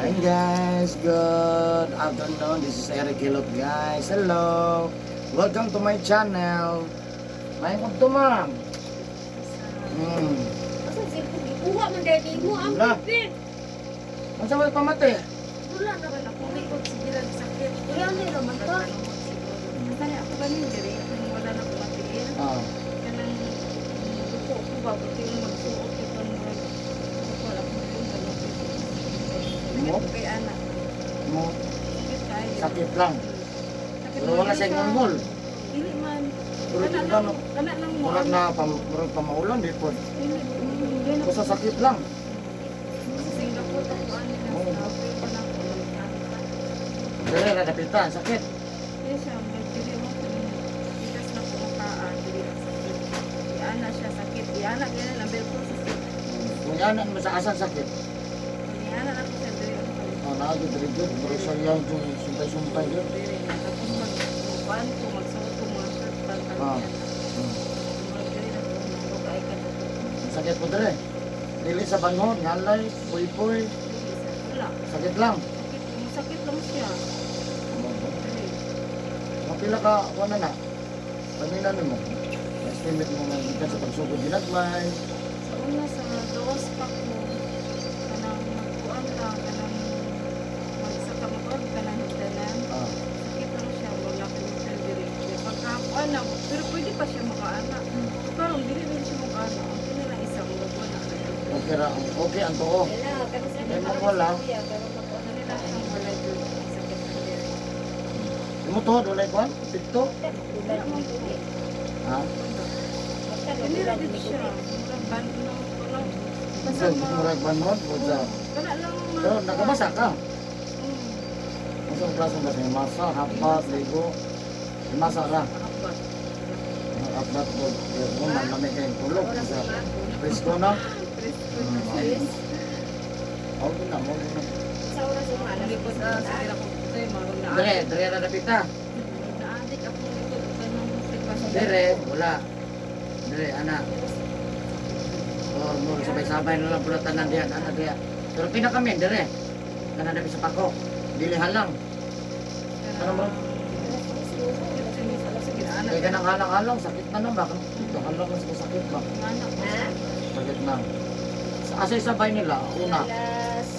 Hi guys, good afternoon. This is Eric Hilot, guys. Hello. Welcome to my channel. May to, ma'am. Asa cellphone gikuha man dahil nimo ang Wala. bibig. Unsa may pamati? Wala na ba ako likod sige lang sakit. Wala na naman to. Kasali ako ganin diri, kung wala na ko matiil. Ah. Kanang duko ko ba, buti mo magsuot ito mo. Wala ko yung ganun. Mo? Kay ana, Mo sakit kayo. sakit lang. Sakit Pero wala man sa siya. ngulngul. Dili man. Pero Kana di ba lang, no? kana lang mo. Murag na pam, murag pamaulan di po. Dili, dili na Basta ko. sakit lang. Sa Singapore ako ani na Oo. sa pa na ako. Dire ra kapitan, sakit. Kaya siya, may dili mo tikas na ko makaan, dili ang sakit. Iana siya sakit. Iana ganun ang bel ko sa sakit. Kung yanan mo sa asan sakit. Iana na ko siya dili ang kalit. Oh, naa gyud diri gyud, murag sa iyang sumpay-sumpay gyud. Dili na. Tapos mag kuan ko magsuot ko mga shirt pant Murag dili na ko nagbuka ay kadto. Sakit po dire. Dili sa bangon, ngalay, puy-puy, Dili sa wala. sakit lang. Sakit, sakit lang siya. Dili. Mapila ka, wala na. Pamila mo. Estimate mo nga gikan sa pagsugod ginagmay. Sa una sa dos pa ko kanang magkuan lang kanang magsaka magkuan kanang higdanan. Sakit lang siya, wala ko hotel diri. Kaya pagka kuan na, pero pwede pa siya makaana. Karon dili rin siya makaana. Ang kini lang isa mo wala na. Okay ra, okay ang tuo. Wala pero sa Kaya mo wala. Kuya pero makuha Kani lang siyang wala jud sakit na diri. Imo tuod walay kuan? Pikto? Wala man gud. Ha? Basta Kini ra wala jud ni siya. Murag ban no, no. Basta Basta ma murag banhod po sa. Kana lang ma. Pero nakabasa ka. Unsa ang klase ba sa masa, hapat, ligo? Masa ra. Hapat. Hapat po. Mo malamig kay tulog sa presko na. Presko. Oh, na mo na. Sa oras mo alas. Likod sa kira ko say marong na. Dire, dire ra dapita. Naadik ako likod kanang sitwasyon. Dire, wala. Dire, ana. Or mo sabay-sabay na lang pula tanan diyan, ana diya. Pero pinakamin dire. Kana dapit sa pako. Dili halang. Ano ba? Kaya kanang halang-halang, sakit na na ba? Ito, halang sa sakit ba? Ha? Sakit na. Sa asay sabay nila, una. Alas.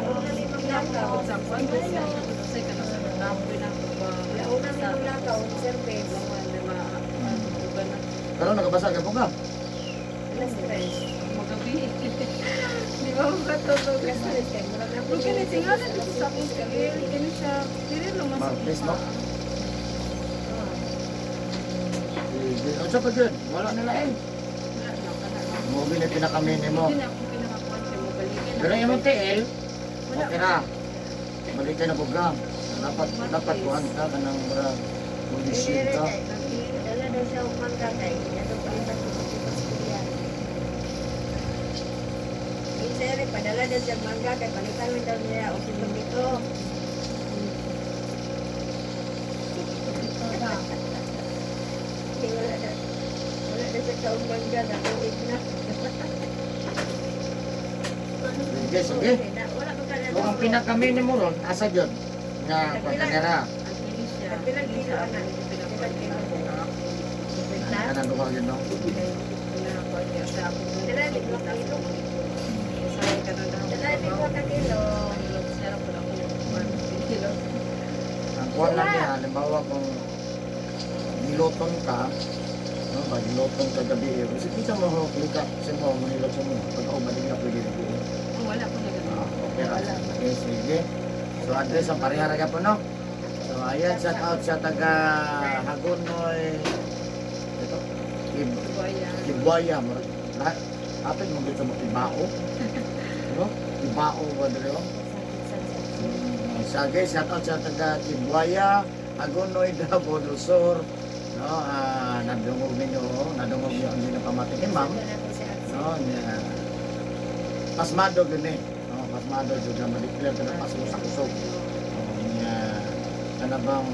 Wala ni maglakaw. Wala ni maglakaw service. Pero nagabasa ka po ka. Alas 3. Di ba makatulog? Alas 3 kay murag na. Kung kini tingalan dito sa akong tiil, kini siya, dili lang mas. Martes, no? Sige. Ano sa pagod? Wala nila eh. Wala na, kana lang. Mo na pinakamini mo. Hindi na akong pinakakuan siya, mabalikan. Pero yung tiil, Wala. okay ra. Balik ka na po ka. Dapat, dapat kuhan ka ka ng mura. Body ka. Dala daw siya og mangga kay atong palitan ko sa kuya. Yung sir, padala daw siya og mangga kay palitan man daw niya og pito-pito. Kay wala na siya kaong mangga na tuig na. Sige, sige. Wala pa ka na. So, ang pinakamini mo ron, asa yun? Nga, pagkanera. Ang kini siya. Pilang Kini kilo, siya anak? ang pinakakuan niya. Kanang duha yun, no? Pinakakuan niya sa akong Dala, di ba kilo? Sa kanang Dala ni ko ka kilo. Ang kuhan lang niya, halimbawa kung niloton ka, no, ba, niloton ka gabi eh. Kasi kita mo, klika, sa mo, manilot sa mo. Pag ako, balik na pwede na buo. Wala ko na ganun. Ah, okay ra. Okay, sige. So, address ang pareha ra po, no? So, ayan, shout out sa taga Hagonoy. Ito, Buaya. Kibuaya. Lahat, apit mo sa mga Kibao. No? Kibao ba dire, oh? Sige, shout out sa taga Kibuaya, Hagonoy, Davao del Sur. No, nadungog ninyo, oh, nadungog niyo ang ginapamati ni ma'am. No, niya. Pasmado gyud ni. No, pasmado jud na ma-declare ka na pasmo sa kusog. Oh, niya kana bang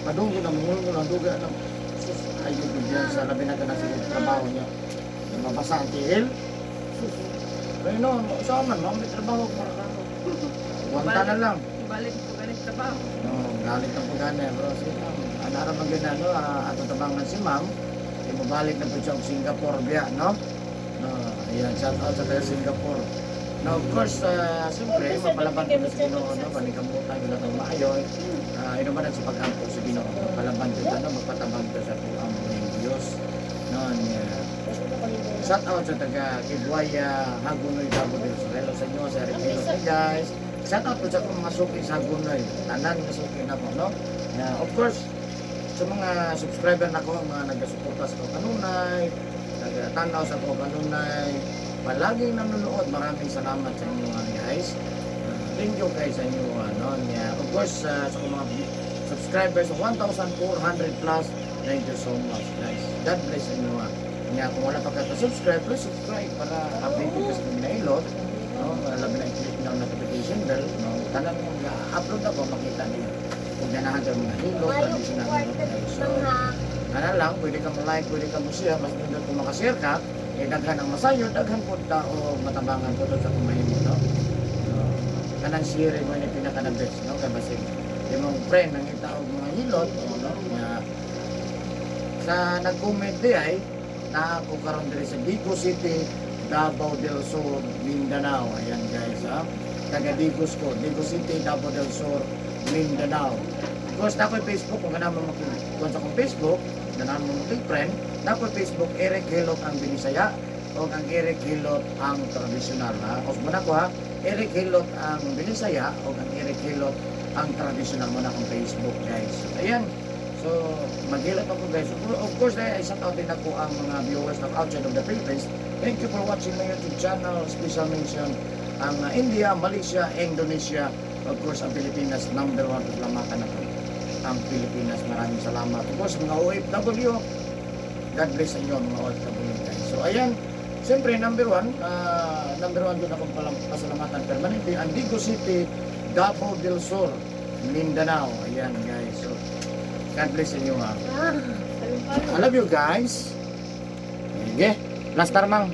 padunggo na mungulong na duga na sus ayo gyud yan sa labi na kana sa trabaho niya. Na mabasa ang tiil. Sus. Pero no, sa man, ma'am, may trabaho ko. Kwanta na lang. Balik ko ganit trabaho. No, galit ang pagana, bro. Sige lang. Anara man gyud na, no, ato tabangan si ma'am. Kay mobalik na po siya og Singapore biya, no? No, ayan, shout out sa taga Singapore. No, of course, siyempre, mapalaban ko sa Ginoo, no? Panikamutan ko na itong maayo. Inumanan sa pag-ampo sa Ginoo. Mapalaban ko no? Magpatabang ko sa tuang ng Diyos. No, niya. Shout out sa taga Kibuaya, Hagunoy, Davao del Sur. Hello sa inyo, sa Eric Hello guys. Shout out po sa akong mga suki sa Hagunoy. Tanan nga suki na po, no? Na, of course, sa mga subscriber na ko, mga nagasuporta sa ko kanunay, nagtanaw sa ko kanunay, palaging nanonood. Maraming salamat sa inyo mga guys. Thank you guys sa inyo. Ano, niya. Of course, sa akong mga subscribers, 1,400 plus. Thank you so much guys. God bless sa inyo. Niya, kung wala pa ka subscribe, please subscribe para updated ka sa mga nailot. No, labi na i-click na ang notification bell. No, tanan mo upload ako makita niyo. Kung ganahan ka mga hilot, traditional hilot guys. So, ano lang, pwede ka mo-like, pwede ka mo-share, mas nindot kung makashare ka, eh daghan ang masayo, daghan po tao matabangan po sa kumahimo, no? So, kanang sharing mo ni pinaka the best, no? Kaya basig, yung mga friend, nangita og mga hilot, o, no? Nga, sa nag-comment di ay, na ako karon diri sa Digos City, Davao del Sur, Mindanao. Ayan guys, ha? Taga Digos ko, Digos City, Davao del Sur, Mindanao. Of course, na ako'y Facebook, kung ganahan mo makikon sa akong Facebook, ganahan mo makik-friend, na ako'y Facebook, Eric Hilot ang Binisaya, o ang Eric Hilot ang tradisyonal. Ha? Kung muna ko ha, Eric Hilot ang Binisaya, o ang Eric Hilot ang tradisyonal mo na akong Facebook, guys. So, ayan. So, maghilot ako guys. Of course, eh, shout out din ako ang mga viewers ng outside of the Philippines. Thank you for watching my YouTube channel. Special mention ang India, Malaysia, Indonesia, of course, ang Pilipinas, number one, pasalamatan ako. Ang Pilipinas, maraming salamat. Of course, mga OFW, God bless sa inyo mga OFW guys. So, ayan. Siyempre, number one doon akong pasalamatan permanente, ang Digos City, Davao del Sur, Mindanao. Ayan guys. So, God bless sa inyo ha. I love you guys. Sige. Last mang.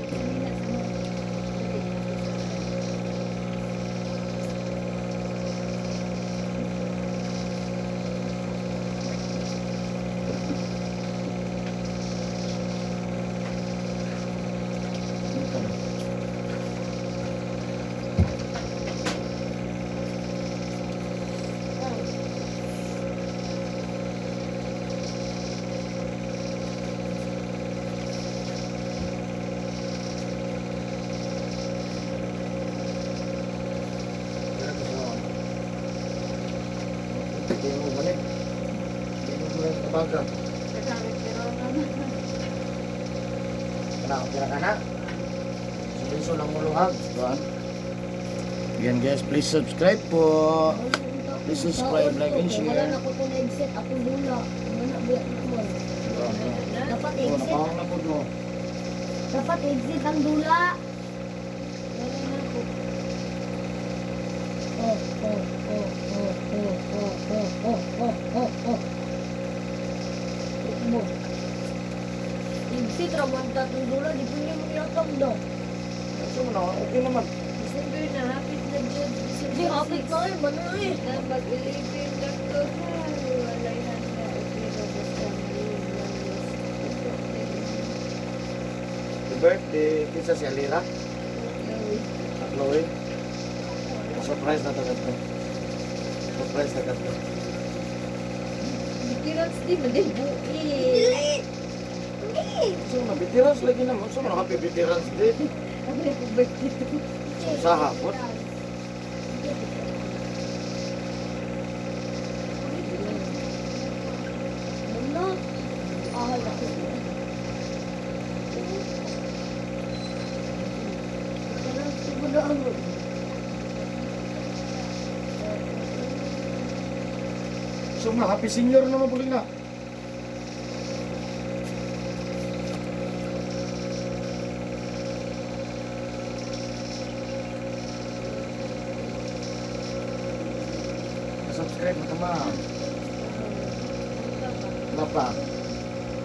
Hindi mo balik. Hindi mo balik kabaga. Pero na. Kana, okay ka na. Subiso lang muluhag. Diba? Yan guys, please subscribe po. Please subscribe, like, and share. Wala na ko kung exit ako dula. Wala biya naman. Dapat Oh, exit. napahong na po no. Dapat exit ang dula. Wala na ko. Oh, oh, oh, oh, oh, oh, oh, oh, oh, oh, oh. Mo. Exit ra man ta tong dula, di po niya mangyatang daw. So, na, okay naman. December na, hapit na jud. December Di hapit na eh, mano eh. Na pag-ilipin Dr. Walay handa. Pero basta malim lang. Happy birthday. Kinsa si Alira? At Chloe. Surprise na to to. Surprise na to. Bitirans di man din buhi. Dili! So, na veterans lagi naman. So, na happy veterans day. Ano yung birthday? Sa hapon. Ano? Ah, laki. Siguro ang So, na happy senior naman puling na. Subscribe mo ka ma'am. Wala pa.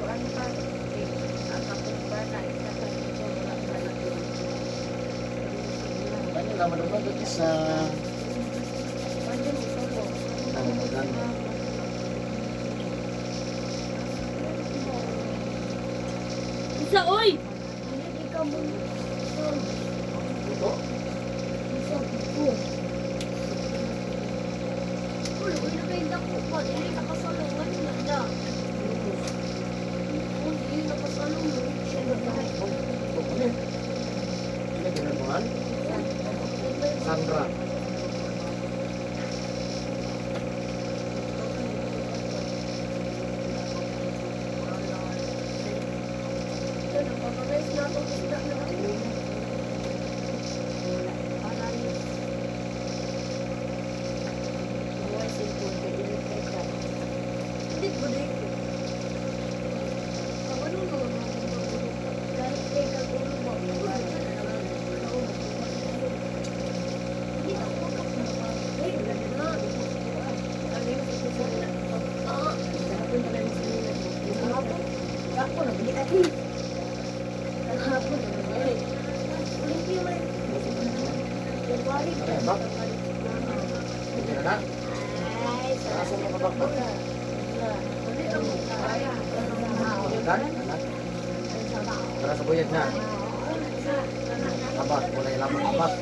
Kuan pa. Eh, ang akong bata, isa ka nito, wala pa na. Ano naman naman ito sa. Ako, dili nakasalong. Ano na na? Oh, dili nakasalong. Siya na ba? Oh, ano yun? Ano ginagawa? Sandra. Ito, napapagays na ako. Isda na ako. Buhay cellphone kay init kay ka. Hindi ko dito. Ang ano no, kahit kay kagulo mo. Hindi ako Ay, wala na. Ah, kahapon. Kahapon, nabili ako. Kahapon, nabili. Olympia man. January. Ano ba? Hindi na na. Ay, Asa mo ka ba? Dan? Anak? Tara sa buyag na. Abat, wala ilamang abat.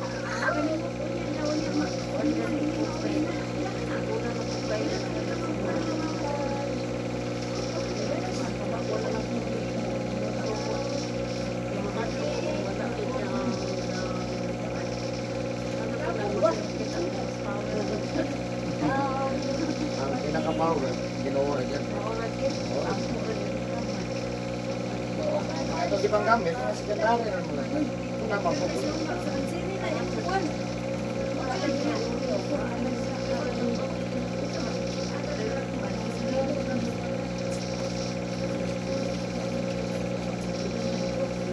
Ang pinaka-power, Ginoo ra dyan. Oo. Ito di bang gamit? Mga secondary na mo lang. Ito na mapupo.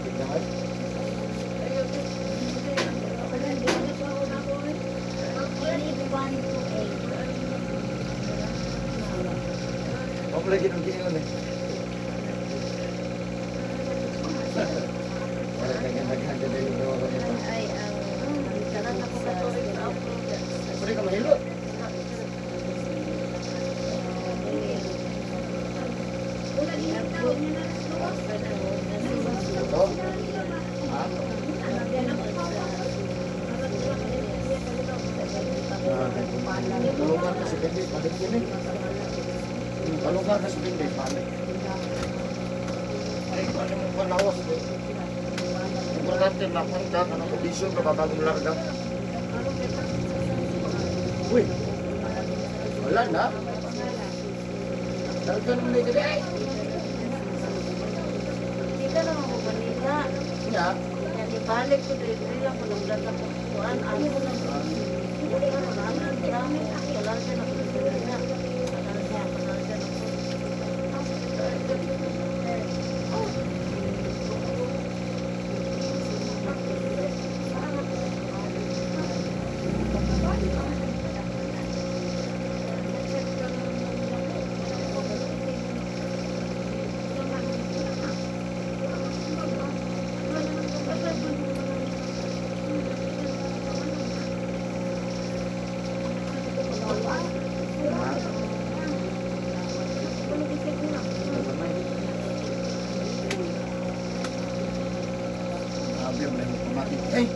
Tignan. Ako lagi nung giniyon eh. Wala kang naganda na yung gawa ko nito. Ay, ang Pwede ka mahilot. Ito? Ha? Kalugar ka sa bindi, palit yun eh. Kalugar ka sa bindi, palit. Ay, ano mo palawas eh. Importante, mapunta ka ng kondisyon ka ba bagong larga. Uy! Wala na. Talaga naman na ito. Ay! Kita naman ko kanina. Nga. Yan, ibalik ko diri diri lang ko nagdala ko kuan ano ko lang. Ano ang dami wala siya na na. Wala siya na. Sabi mo na yung pamati. Ay!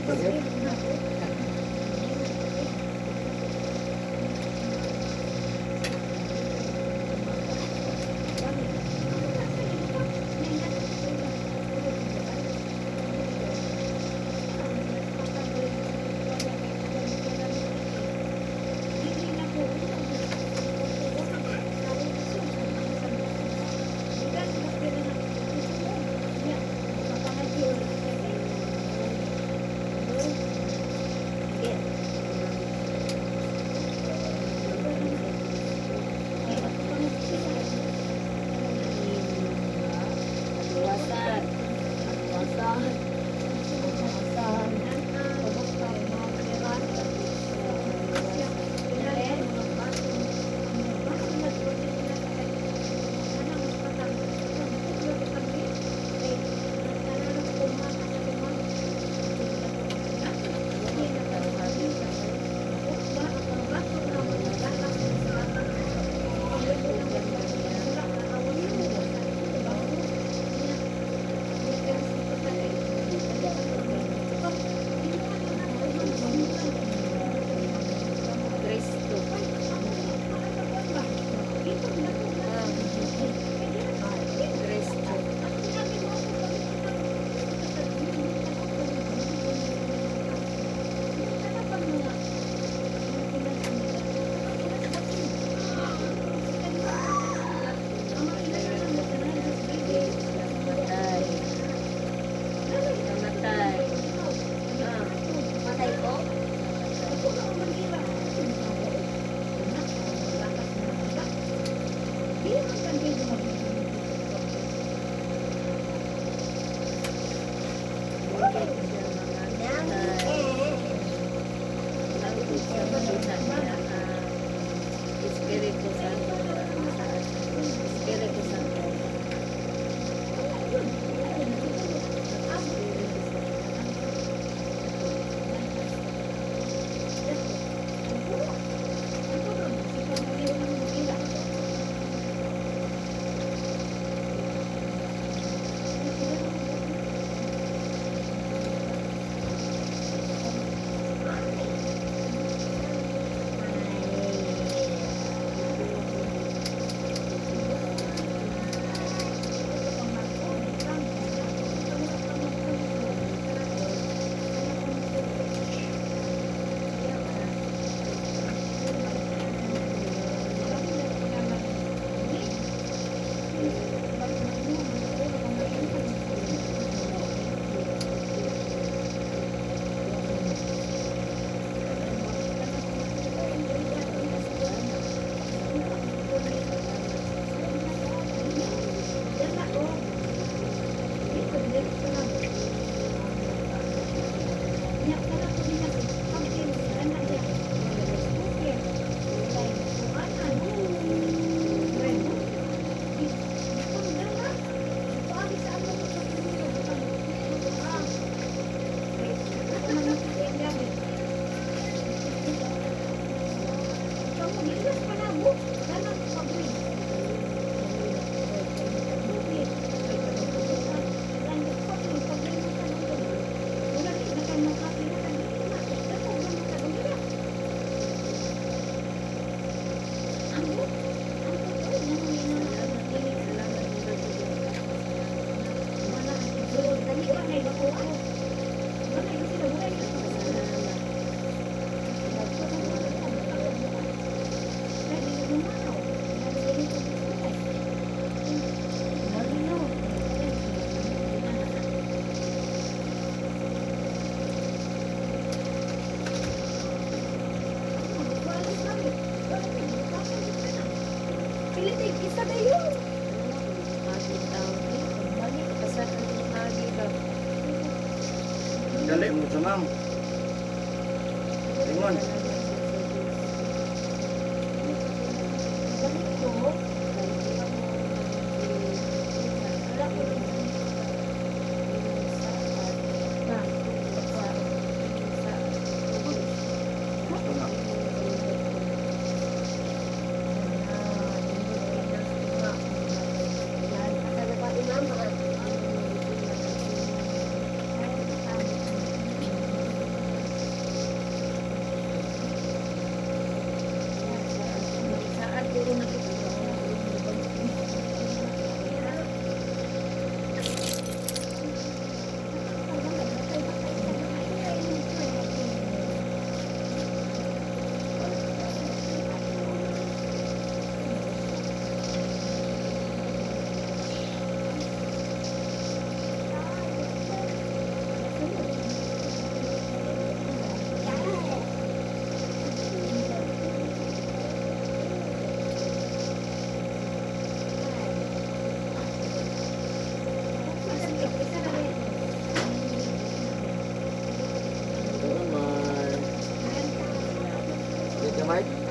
Sige. Wasan. Wasan. Wasan. Kristo. Kristo. Namatay. Namatay. Ah. Patay ko? Espiritu Santo. Espiritu Santo. Isa na yun. Dali mo siya, ma'am. Ingon. Gusto na. Akala pa ni Mama. mic.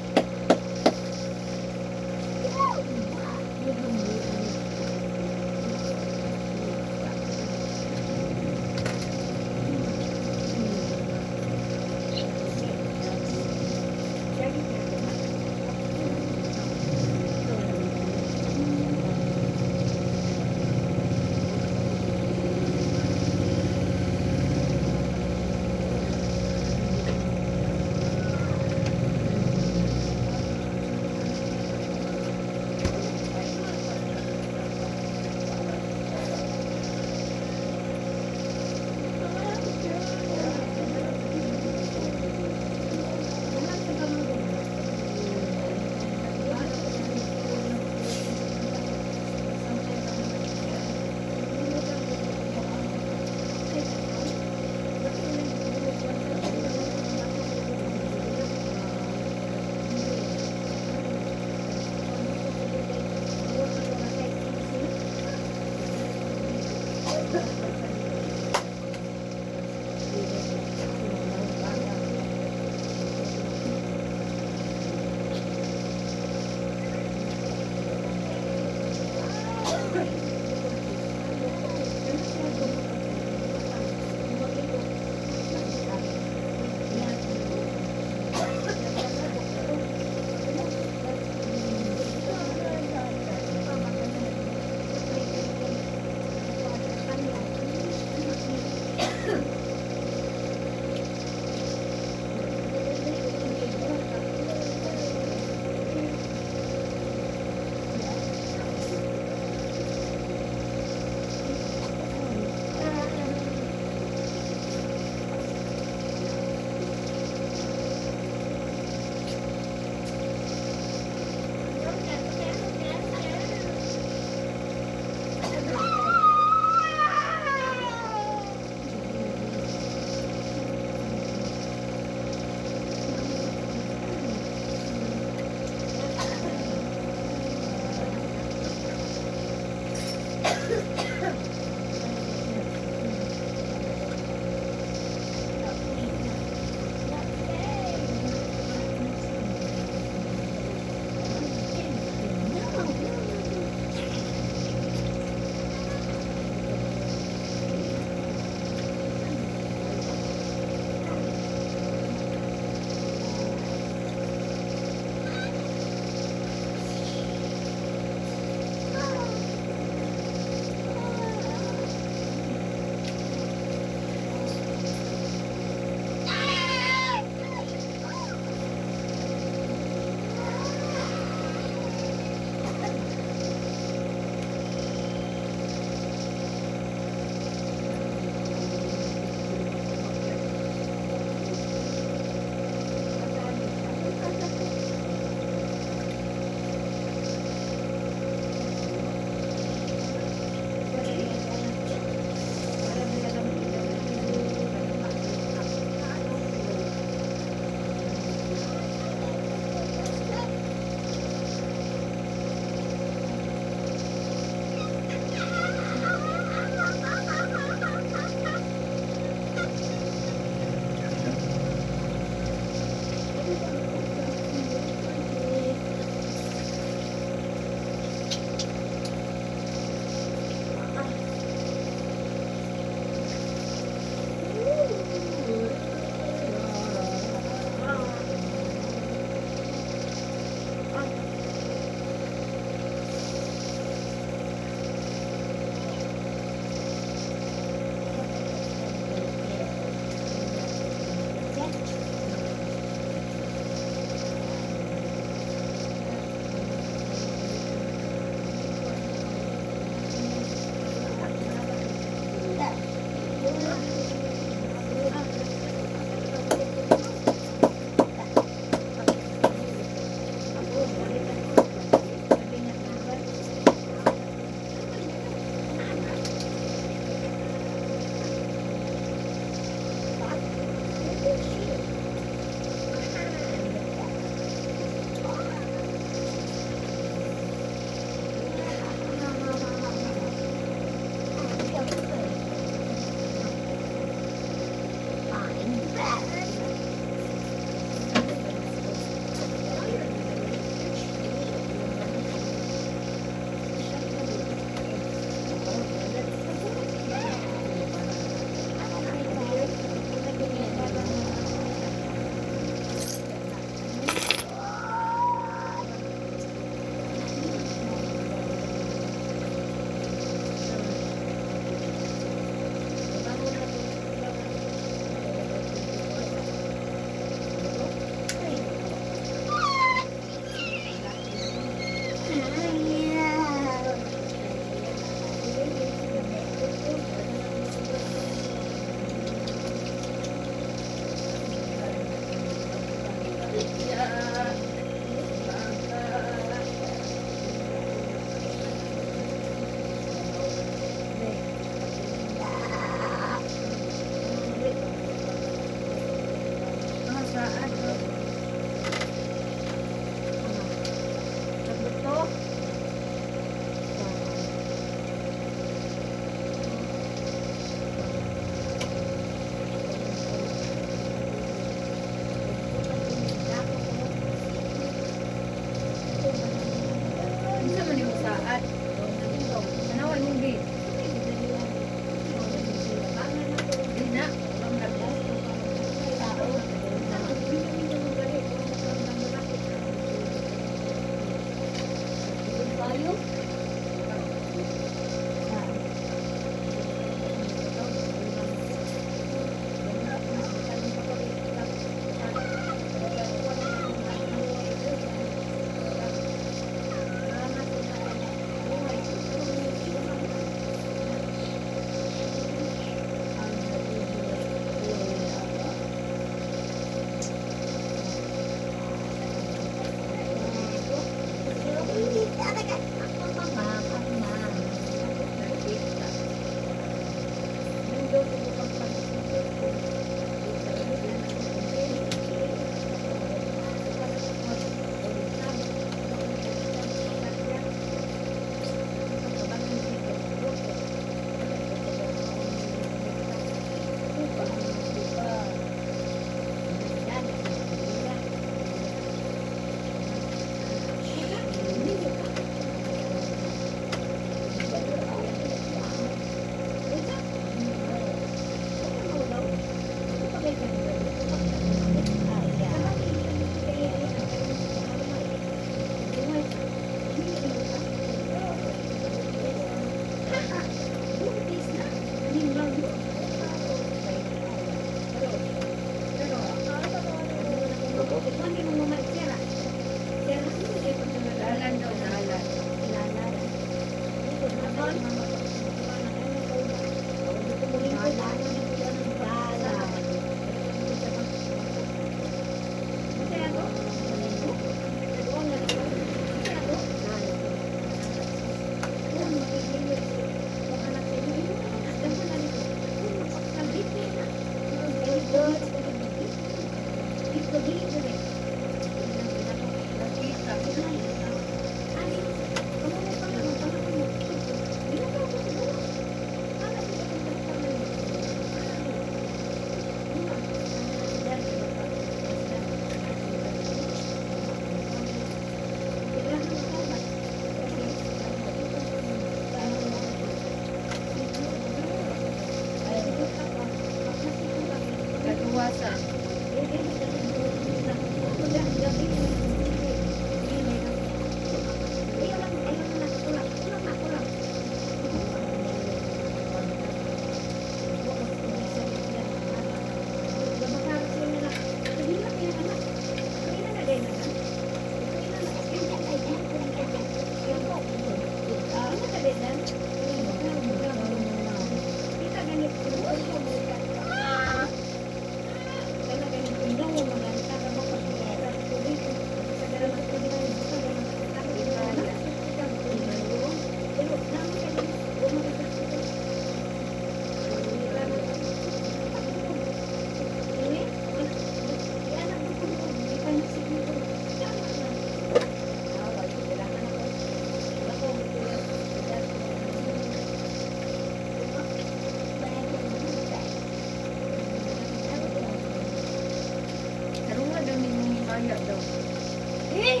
Agi!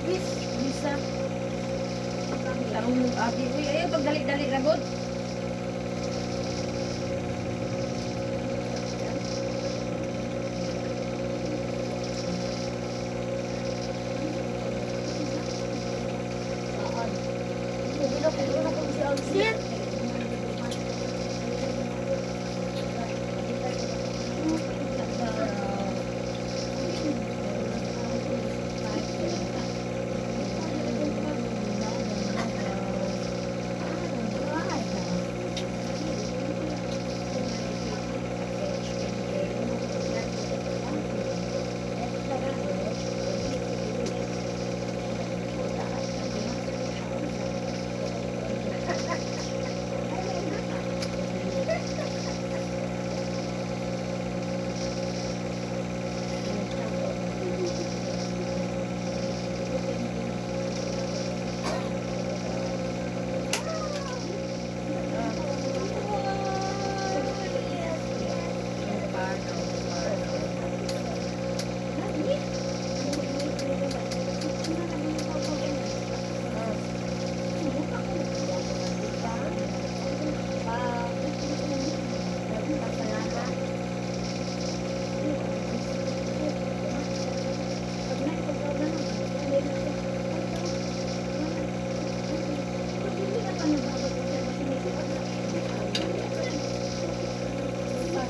Please, Lisa. Tarong mong agi. Uy, ayaw pagdali-dali ragod.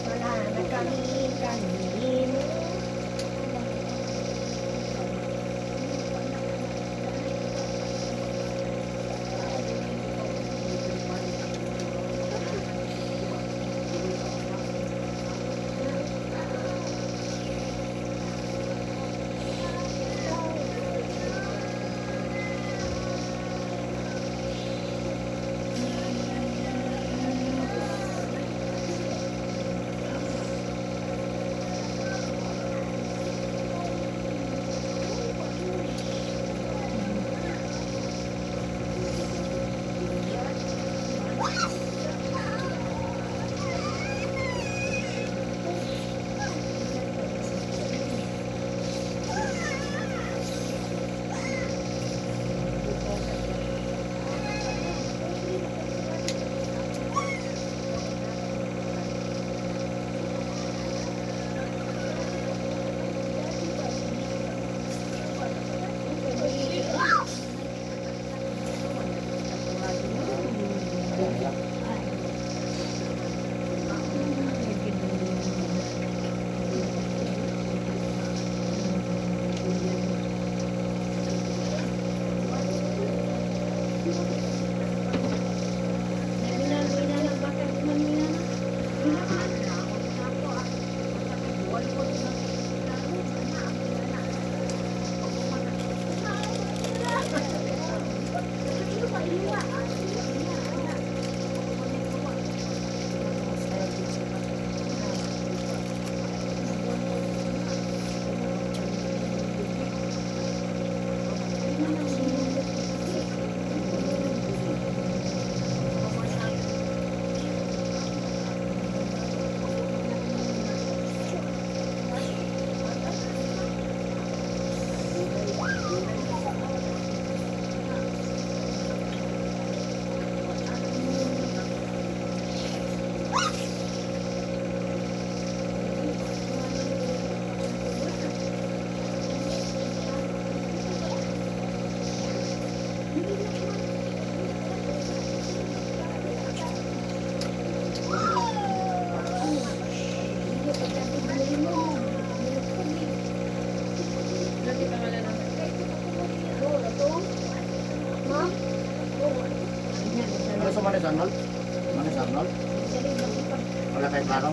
Wala na kami kanin. Ano sa Manis Arnold? Manis Arnold? Wala kayong plano?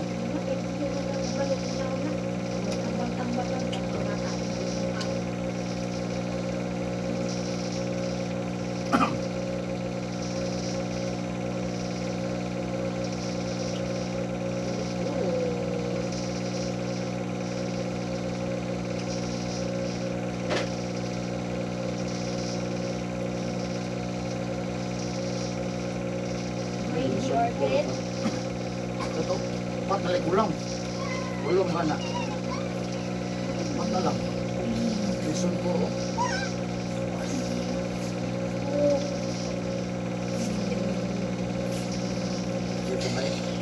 Ito, pat na kulang. Ulong ka na. Pat na lang. Section 4, oh. Dito ba eh?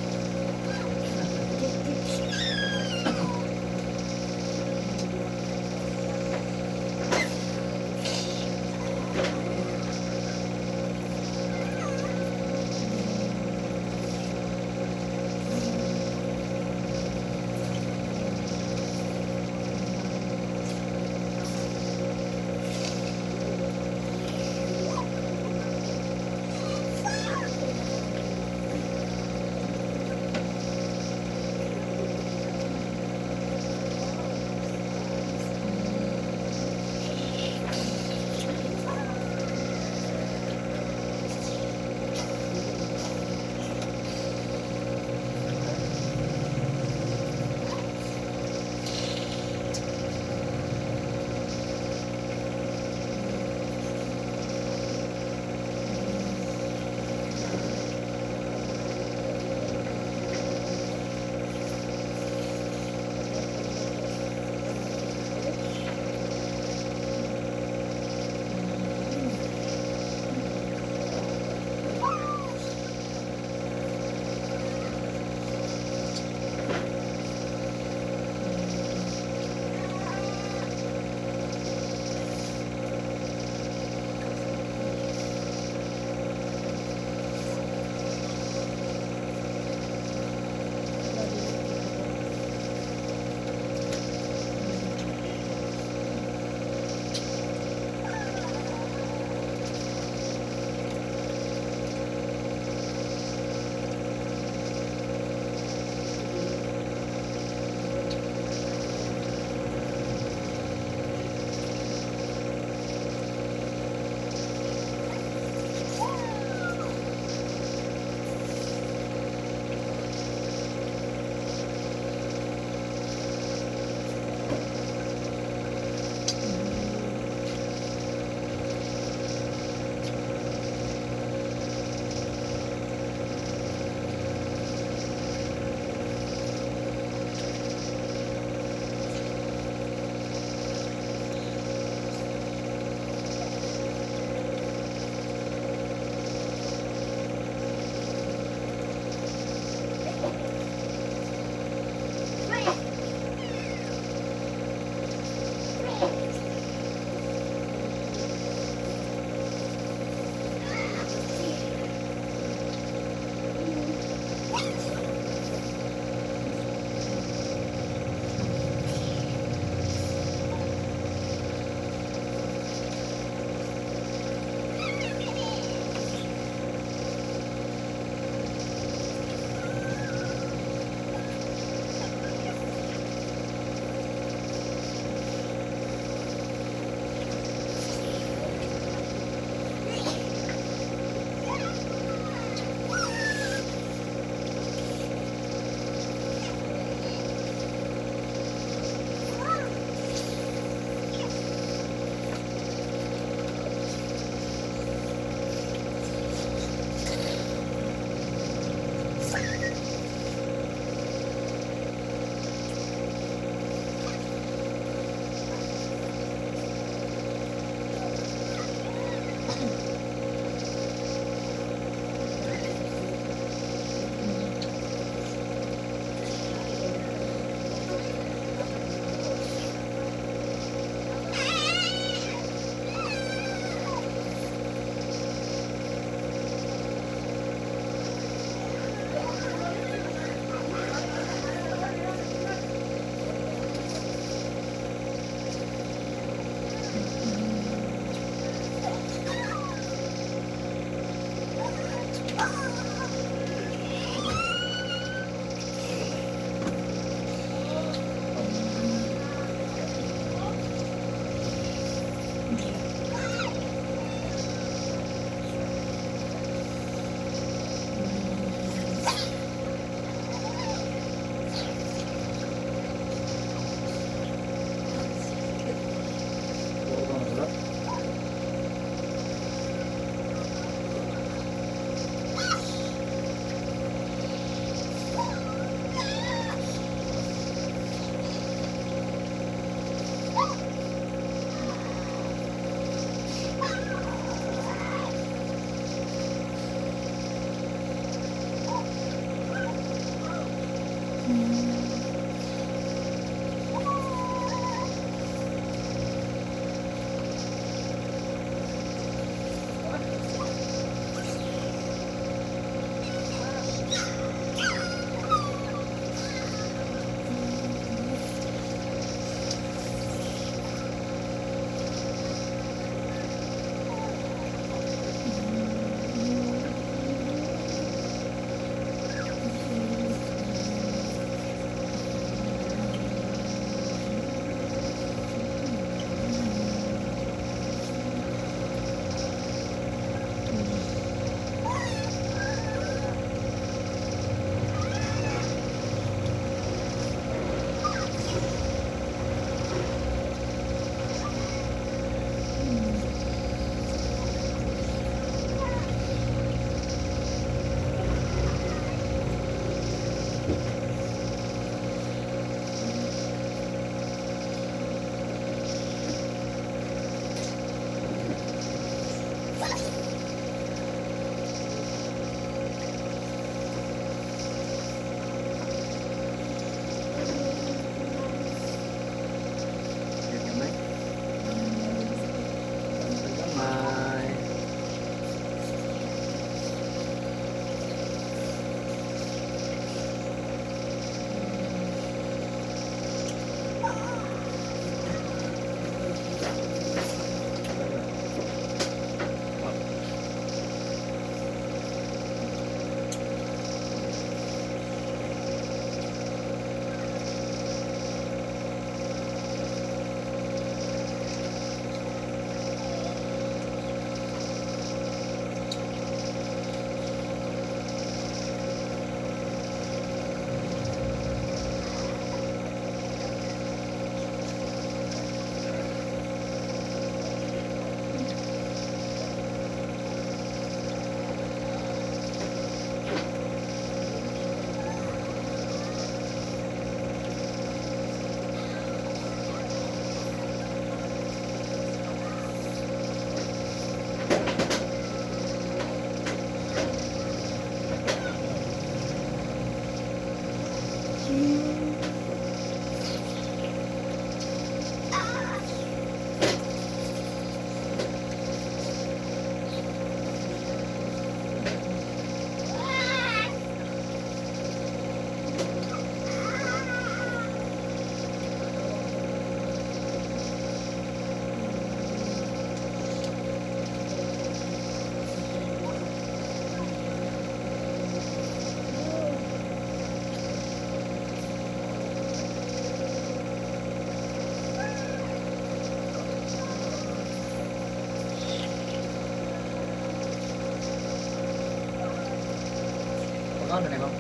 Pagkaon na ma'am.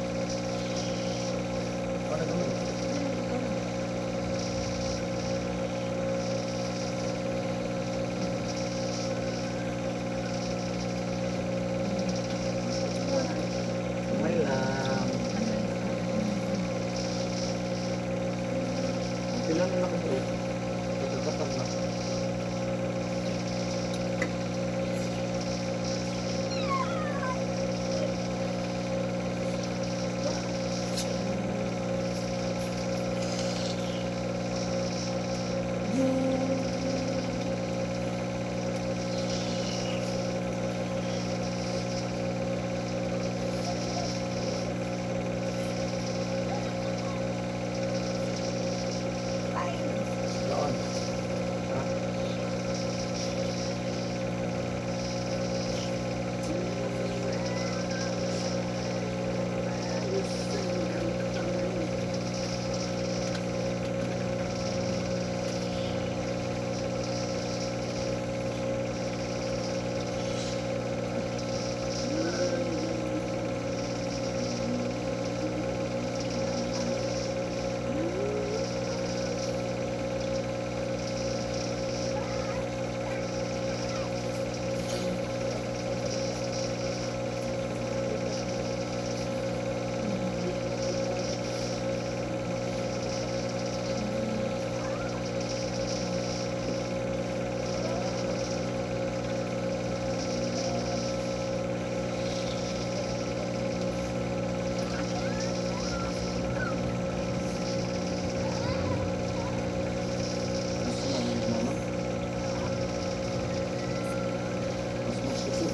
Ano gamay? Gamay lang. Pila na lang ko. Pagkakatang na. Doon. Ha? Mas mabilis mama. Mas magsuso.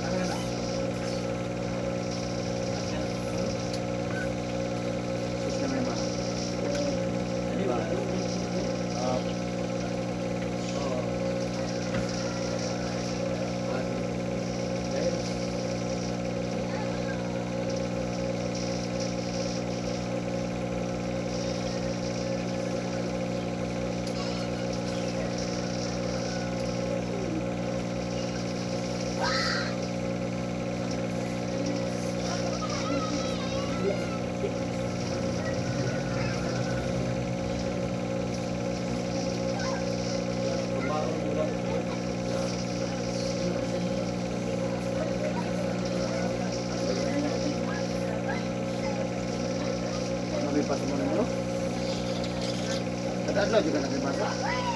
Ano na? Sus na may mga. Di ba? Ah. Oo. Nabipasa mo na mo? Kada adlaw juga nabipasa.